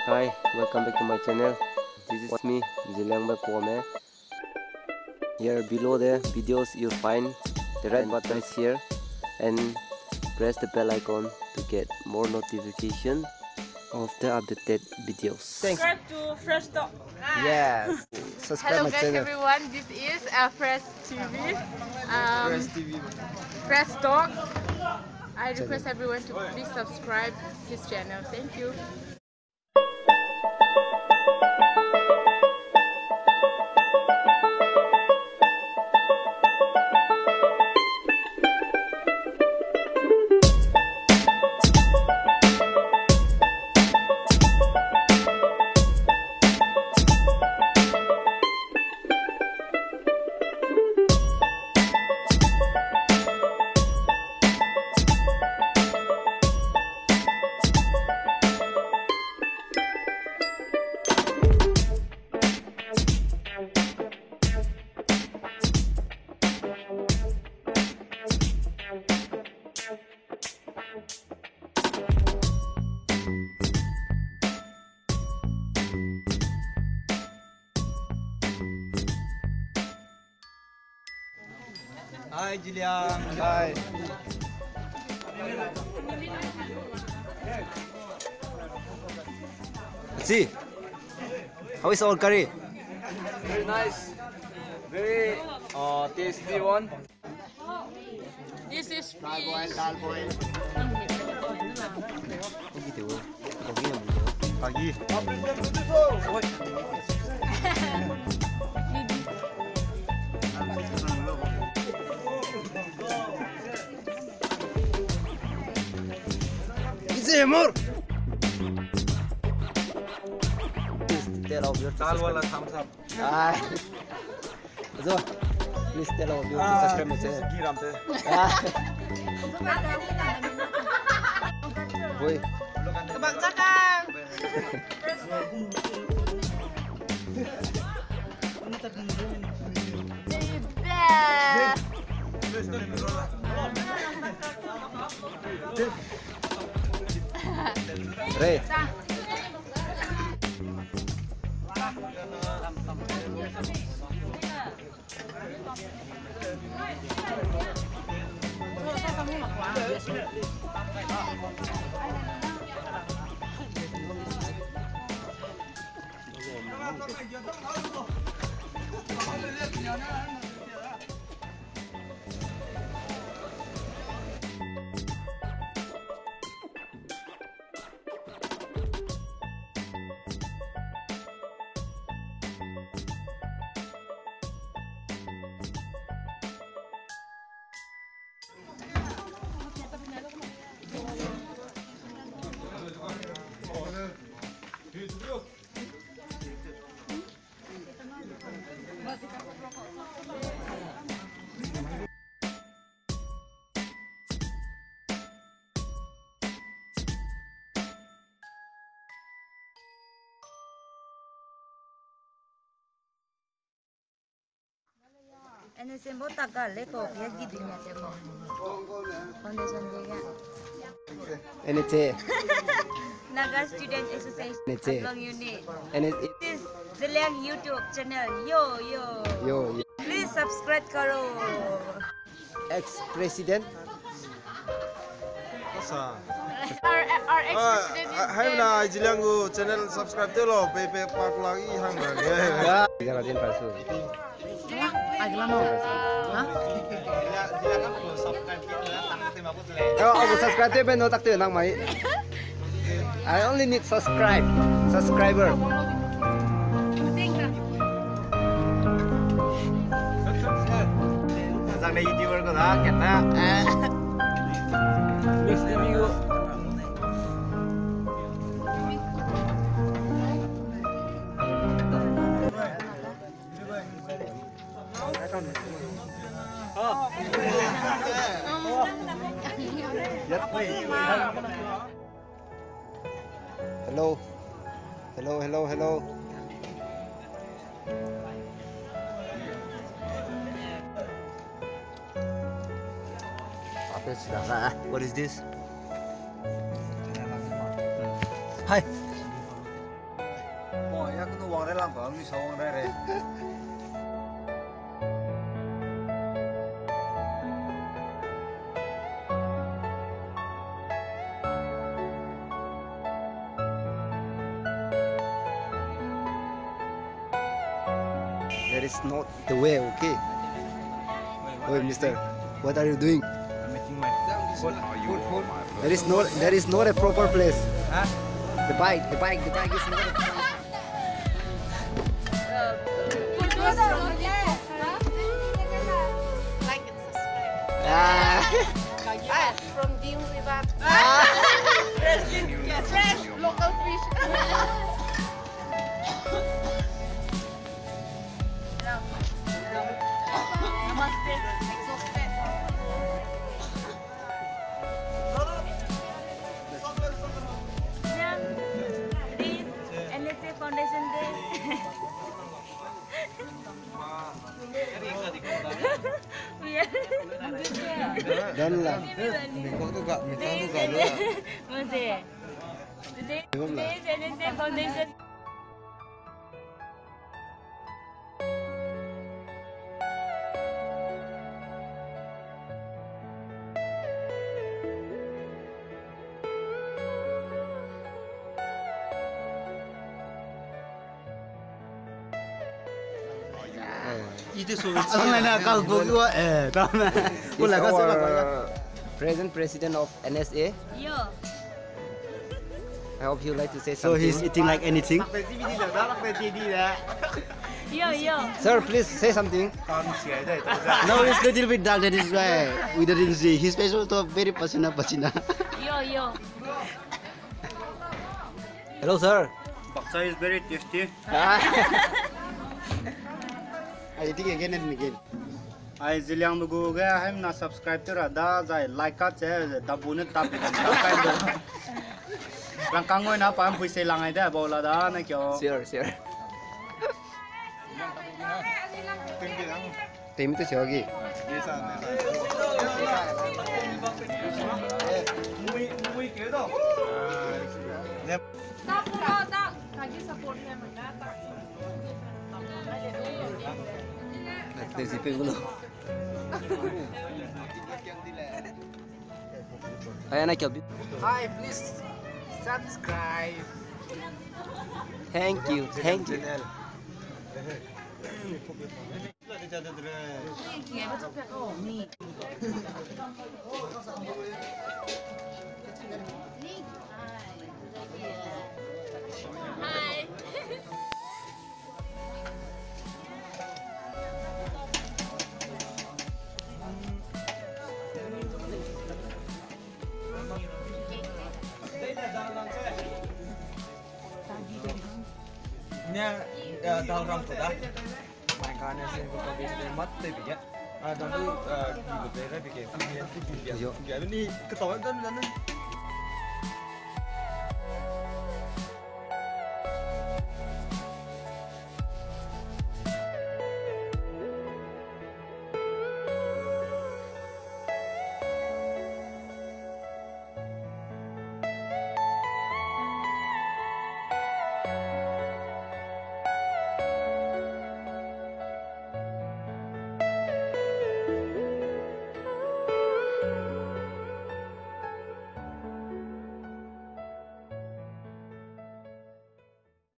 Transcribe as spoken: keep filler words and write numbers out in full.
Hi, welcome back to my channel. This is me, Zeliangbe Kuame. Here below the videos you'll find the red button is here and press the bell icon to get more notification of the updated videos. Thanks. Subscribe to Fresh Talk. Yes. Subscribe Hello my guys, channel. Everyone. This is uh, Fresh T V. Um, Fresh T V. Fresh Talk. I request everyone to please subscribe his channel. Thank you. Hi, Zeliang. Hi. See, how is our curry? Very nice. Very uh, tasty one. This is fish. Is it more? Please tell of your Dal wala thumbs up. Ai. So, please tell our viewers to subscribe my channel. Giram te. Ah. Woi. Kebak cakang. Re. Ene sembo taka le ko ya ki dunia te ko. Foundation de ya. Ene che. Naga Student Association. Ene che. Haflong Unit. Ene This is Zeliang YouTube channel. Yo, yo. Yo, yo. Please subscribe karo. Ex-president. Asa. Our, our ex-president is hai na Zeliang gu channel subscribe te lo, pe pe pak lagi hang na. Ya. Zeliang din palsu. Ai, gila mo. Ha? Oh, aku subscribe te pe no tak te nang mai. I only need subscribe, subscriber. Sang na YouTuber ko da, kata. Miss T V ko. Hello. Hello, hello, hello. What is this? Hi. Bam ni song re re. That is not the way, okay? Oi, mister, what are you doing? I'm making my food. Food, food. That is not, that is not a proper place. Huh? The bike, the bike, the bike is not a proper place. Like and subscribe. Ah. Ah, from Ding Libat. Ah. Fresh, fresh local fish. Namaste. Exhausted. Ma'am, today is N S A Foundation Day. We are Done la. Today is N S A. Today, today is N S A Foundation. Ite so. Ang na ka bu wa, eh, ta na. He's our present president of N S A. Yo. I hope you like to say something. So he's eating like anything. Yo, yo. Sir, please say something. No, it's little bit dark, that is why we didn't see. His face was so very pasina pasina. Yo, yo. Hello, sir. Baksa is very tasty. Ah. I eating again and again. Ai Zeliang lugu ge haimna subscribe tew ra da, zai like ka che, da bu ne tap, tap kai do. Rangkang ngoi na pa mpui se lang ai de, bau la da, na kio. Share, share. Temi te siagi. Te si pe gulo. Ayana kyo. Hi, please subscribe. Thank you, thank you. Hi. Nia, eh, dal ram to da. Mai ka ne se ko ko bi mat te bi ya. Ah, dal du, eh, ki ko pe ra bi ke. Yo. Bi ya ni ka to da na.